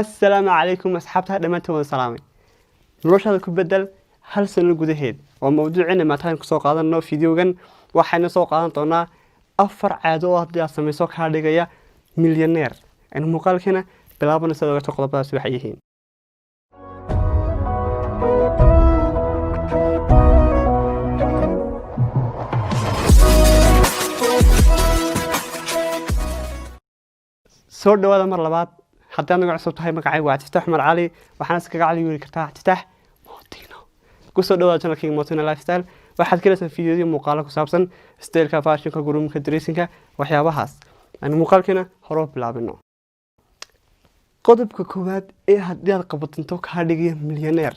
Assalaamu calaykum asxaabta, dhammaantiin waan salaamay. Noloshaada ku bedel hal sano gudaheed waa mawduuciina maanta kusoo qaadano videogan. Waxayna soo qaadan doonaa afar caado oo haddii aad samayso kaa dhigaya milyaneer. Aynu muuqaalkiina bilaabana sidaad ogaato qodobadaasi waxay yihiin. Soo dhawaada mar labaad. Haddii aad naga cusub tahay, magacaygu waa Cabdifataax Cumar Cali, waxaana iskaga cali yeeri kartaa Cabdifataax Motino. Kusoo dhawaada channelkayga Motino Lifestyle. Waxaad ka helaysaa fiidiyoyo, muuqaalo ku saabsan styleka, fashionka, groomingka, dressinka, waxyaabahaas. Aynu muuqaalkiina hore u bilaabino. Qodobka koowaad ee haddii aad qabatinto kaa dhigaya milyaneer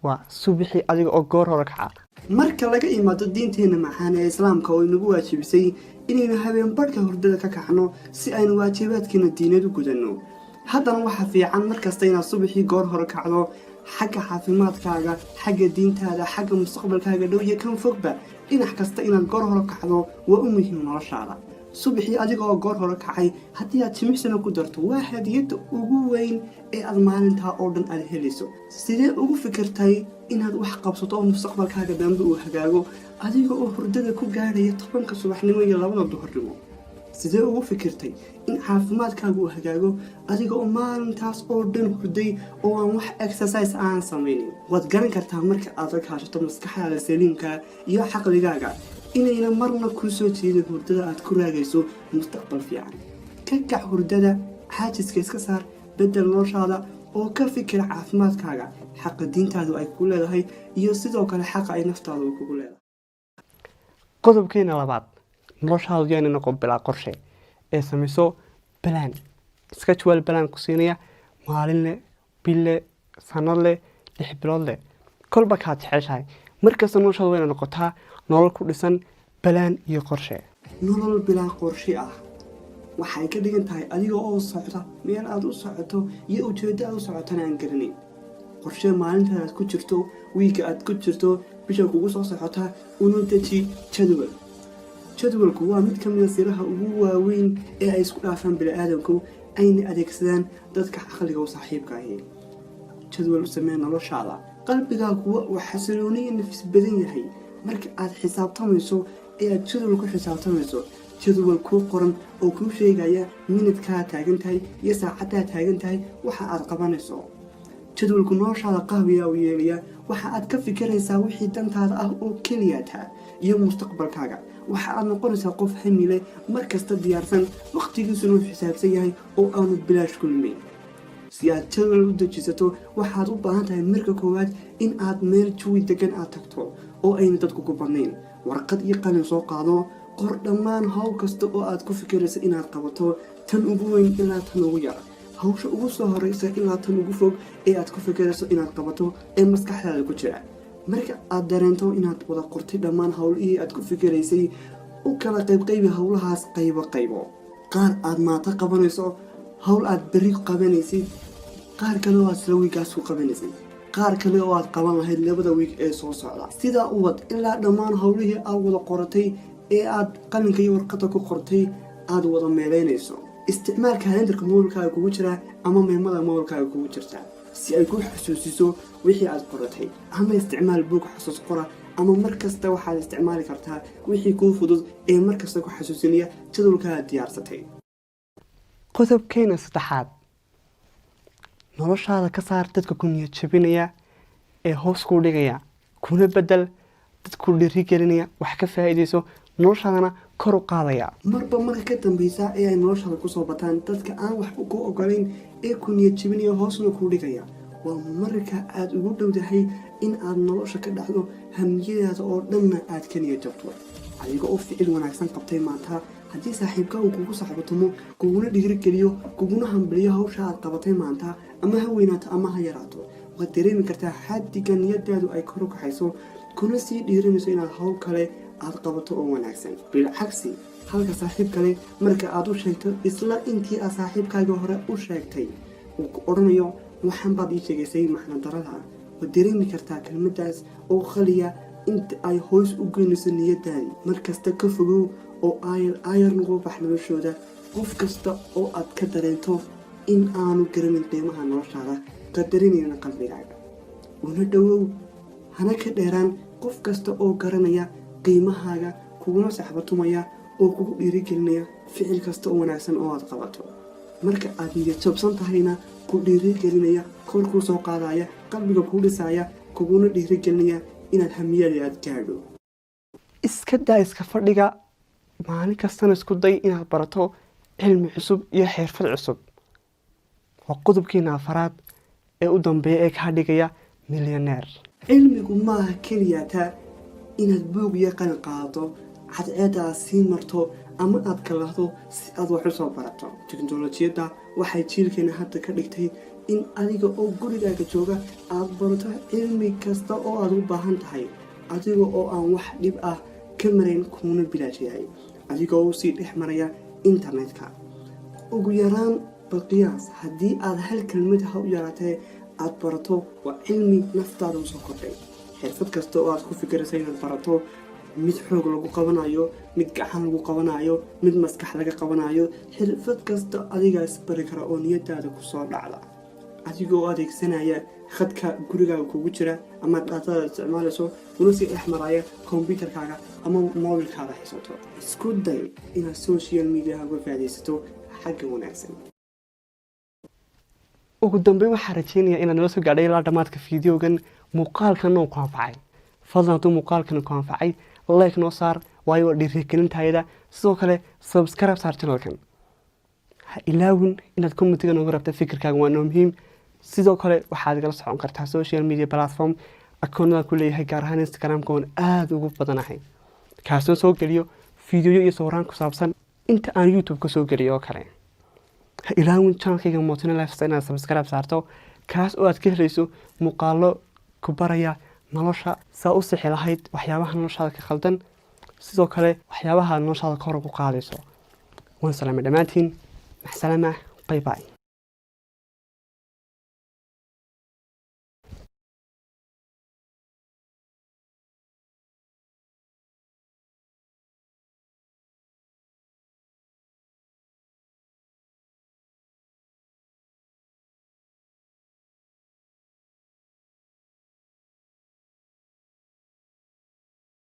waa subixii adiga oo goor hore kaca. Marka laga imaado diinteena macaan ee Islaamka oo inagu waajibisay inaynu habeen barhka hurdada ka kacno si aynu waajibaadkeena diineed u gudanno, haddana waxaa fiican markasta inaad subaxii goor hore kacdo. Xagga caafimaadkaaga, xagga diintaada, xagga mustaqbalkaaga dhow iyo kan fogba, dhinac kasta inaad goor hore kacdo waa u muhiim noloshaada. Subaxii adiga oo goor hore kacay, haddii aad jimicsina ku darto, waa hadiyadda ugu weyn ee aad maalintaa oo dhan aad helayso. Sidee ugu fikirtay inaad wax qabsato oo mustaqbalkaaga dambe uu hagaago adiga oo hurdada ku gaadhaya 10-ka subaxnimo iyo 2-da duhurnimo? Sidee ugu fikirtay in caafimaadkaaga uu hagaago adiga oo maalintaas oo dhan hurday oo aan wax exercise aan samaynin? Waad garan kartaa marka aad la kaashato maskaxdaada saliimka iyo caqligaaga inayna marna kuu soo jeedin hurdada aad ku raagayso mustaqbal fiican. Ka kac hurdada, xaajiska iska saar, bedel noloshaada oo ka fikira caafimaadkaaga, xaqa diintaadu ay kugu leedahay iyo sidoo kale xaqa ay naftaadu kugu leedahay. Qodobkeena labaad: noloshaadu yaana noqon bilaa qorshe ee samayso plan, schedule, plan ku siinaya maalin leh, bil leh, sanad leh, 6 bilood leh, kolba kaad jeceshahay. Markasta noloshaadu wayna noqotaa nolol ku dhisan plan iyo qorshe. Nolol bilaa qorshe ah waxay ka dhigan tahay adiga oo socda meel aad u socoto iyo ujeeddo aad u socotana aan garanayn. Qorshe maalintaada aad ku jirto, wiigga aad ku jirto, bisha kugu soo socota una deji jadwal. Jadwalku waa mid ka mid a siraha ugu waaweyn ee ay isku dhaafaan bini-aadamku, ayna adeegsadaan dadka caqliga u saaxiibka ahi. Jadwal u samee noloshaada. Qalbigaagu uu xasilooni iyo nafis badan yahay marka aad xisaabtamayso ee aad jadwal ku xisaabtamayso, jadwal kuu qoran oo kuu sheegaya minidkaa taagan tahay iyo saacaddaa taagan tahay waxa aad qabanayso. Jadwalku noloshaada qaabiyaa u yeelaya. Waxa aad ka fikiraysaa wixii dantaada ah oo keliyaata iyo mustaqbalkaaga. Waxa aad noqonaysaa qof hamile, mar kasta diyaarsan, waqtigiisuna uu xisaabsan yahay oo aanu bilaash kulmayn. Si aad jadwal u dejisato, waxaad u baahan tahay marka koowaad in aad meel jawi degan aad tagto oo ayna dadku ku badnayn. Warqad iyo qalin soo qaado, qor dhammaan hawl kasta oo aad ku fikiraysa inaad qabato, tan ugu weyn ilaa tan ugu yar, hawsha ugu soo horeysa ilaa tan ugu fog ee aad ku fikirayso inaad qabato ee maskaxdaada ku jira. Marka aad dareento inaad wada qortay dhammaan howlihii aad ku fikiraysay, u kala qaybqaybi howlahaas qaybo qaybo: qaar aad maanta qabanayso, hawl aad berri qabanaysid, qaar kale oo aad isla wiigaas ku qabanaysid, qaar kale oo aad qaban lahayd labada wiig ee soo socda. Sidaa u wad ilaa dhammaan howlihii aad wada qoratay ee aad qalinka iyo warqadda ku qortay aad wada meeleynayso. Isticmaal calendarka mobilkaaga kugu jira ama memoda mobilkaaga kugu jirta si ay ku xasuusiso wixii aad qoratay, ama isticmaal buug xasuus qora, ama mar kasta waxaad isticmaali kartaa wixii kuu fudud ee mar kasta ku xasuusinaya jadwalkaaad diyaarsatay. Qodobkeena saddexaad: noloshaada ka saar dadka ku niyad jabinaya ee hoos kuu dhigaya, kuna bedel dad ku dhiirigelinaya, wax ka faa'iidayso, noloshaadana kor u qaadaya. Marba marka ka dambeysa ee ay noloshaada kusoo bataan dadka aan waxba ku ogolayn ee ku niyad jabinaya, hoosna kuu dhigaya, waa marka aada ugu dhowdahay in aad nolosha ka dhacdo, hamiyadaada oo dhanna aad ka niyad jabto. Adiga oo ficil wanaagsan qabtay maanta, haddii saaxiibka uu kugu saxbatumo, kuguna dhiirigeliyo, kuguna hambiliyo hawsha aad qabatay maanta, ama ha weynaato ama ha yaraato, waad dareemi kartaa xaddiga niyadaadu ay kor u kaxayso, kuna sii dhiiranayso inaad hawl kale aad qabato oo wanaagsan. Bilcagsi, halka saaxiib kale marka aad u sheegto isla intii aad saaxiibkaaga hore u sheegtay uu ku odhanayo, "Waxaan baad ii sheegaysay macno darada," waad dareemi kartaa kelmadaas oo khaliya inta ay hoos u geynayso niyadaadii. Markasta ka fogow oo aayar aayar nugu bax noloshooda qof kasta oo aad ka dareento. In aanu garanin qiimaha noloshaada, qadarinayna qalbigaaga. Una dhowow, hana ka dheeraan qof kasta oo garanaya qiimahaaga, kuguna saxbatumaya oo kugu dhiirigelinaya ficil kasta oo wanaagsan oo aad qabato. Marka aad niyad jabsan tahayna ku dhiirigelinaya, kor kuu soo qaadaya, qalbiga kuu dhisaya, kuguna dhiirigelinaya inaad hamiyada aad gaadho. Iska daa iska fadhiga. Maalin kastana isku day inaad barato cilmi cusub iyo xirfad cusub. Waa qodobkiina afaraad ee u dambeeya ee kaa dhigaya milyaneer. Cilmigu maaha keliyata inaad buug iyo qalin qaadato, cadceedda aad sii marto ama aad kalahdo si aad wax u soo barato. Teknolojiyadda waxay jiilkeena hadda ka dhigtay in adiga oo gurigaaga jooga aad barato cilmi kasta oo aad u baahan tahay, adiga oo aan wax dhib ah ka marayn, kuuna bilaash yahay, adigoo usii dhex maraya internetka. Ugu yaraan balqiyaas, haddii aad hal kelmad ha u yaraatee aad barato, waa cilmi naftaada usoo kordhay. Xirfad kasta oo aad ku fikiraysa inaad barato, mid xoog lagu qabanayo, mid gacan lagu qabanayo, mid maskax laga qabanayo, xirfad kasta adigaas bari kara oo niyadaada kusoo dhacda, adigoo adeegsanaya khadka gurigaaga kugu jira ama data-da isticmaalayso, una sii dhex maraya kombyutarkaaga ama mobilkaada haysato. Isku day inaad social media-ha uga faaidaysato xagga wanaagsan. Ugu dambeyn, waxaan rajeynayaa inaad nala soo gaadhay ilaa dhammaadka fiideogan, muuqaalkan oo ku anfacay. Fadlan, hadduu muuqaalkan ku anfacay, like noo saar, waayo waa dhiirigelintayada. Sidoo kale subscribe saar channel-kan. Ha ilaawin inaad comment-iga nooga rabta fikirkaaga, waa noo muhiim. Sidoo kale waxaad igala socon kartaa social media platform akoonada ku leeyahay, gaar ahaan Instagramka oon aada ugu badanahay, kaasoo soo geliyo fiideoyo iyo sawiraan ku saabsan inta aan YouTube ka soo geliyo oo kale. Ha ilaawin channel-kayga Motina Lifestyle inaad subscribe saarto, kaas oo aad ka helayso muuqaalo ku baraya nolosha saa u sixi lahayd waxyaabaha noloshaada ka khaldan, sidoo kale waxyaabaha noloshaada kor ugu qaadayso. Waan salaamay dhammaantiin. Maxsalama, bye bye.